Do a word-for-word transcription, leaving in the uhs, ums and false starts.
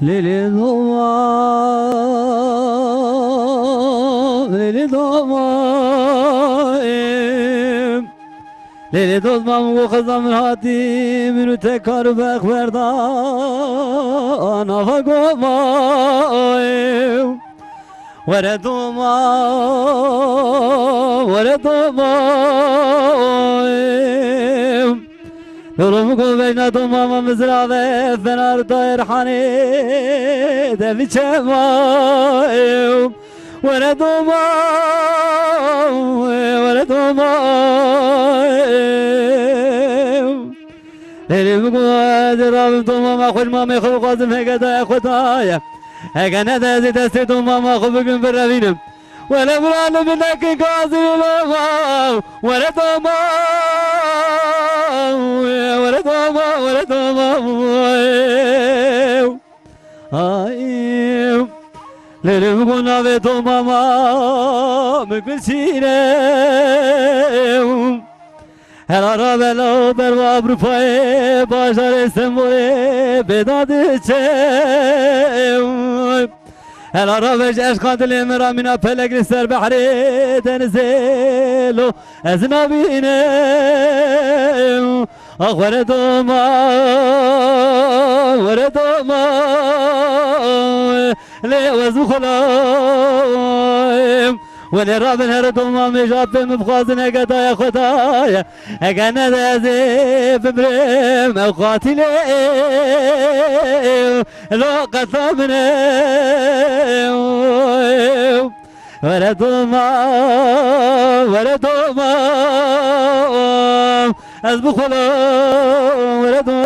Lêlê domam, lêlê domam, êm. Lêlê domam, û xizam min hatî, min û te kar û bex berda nava goma, êm. Were doma, were doma, êm. Yolum go beyna doma ma mizrave, fenar dair hane de viçema, êm. Were doma, were doma, êm. Lêlê min got, ez ê rabim doma ma xwe ji mamê xwe bixwazim, heke daya xwe daye. Heke nede, ez ê destê doma ma xwe bigrim birevînim. Wele bira li min nekin gazî loma. Were doma, were doma, were doma. Ay, lêlê min got navê doma ma min Gulçîn e. Hela rabe lo berva Avrupayê, bajarê Stenbolê bêda diçe. Hela rabe ji eşqa dilê min ra mîna pelek li ser behrê denizê lo ez nabînim. Ax were doma, were doma, lê ez bixwela. Welê rabin here doma mêja pê min bixwazin heke daya xwe daye. Heke nede ez ê bimrim ew qatilê lo qetla min e. Were doma, were doma, ez bixwela, were doma.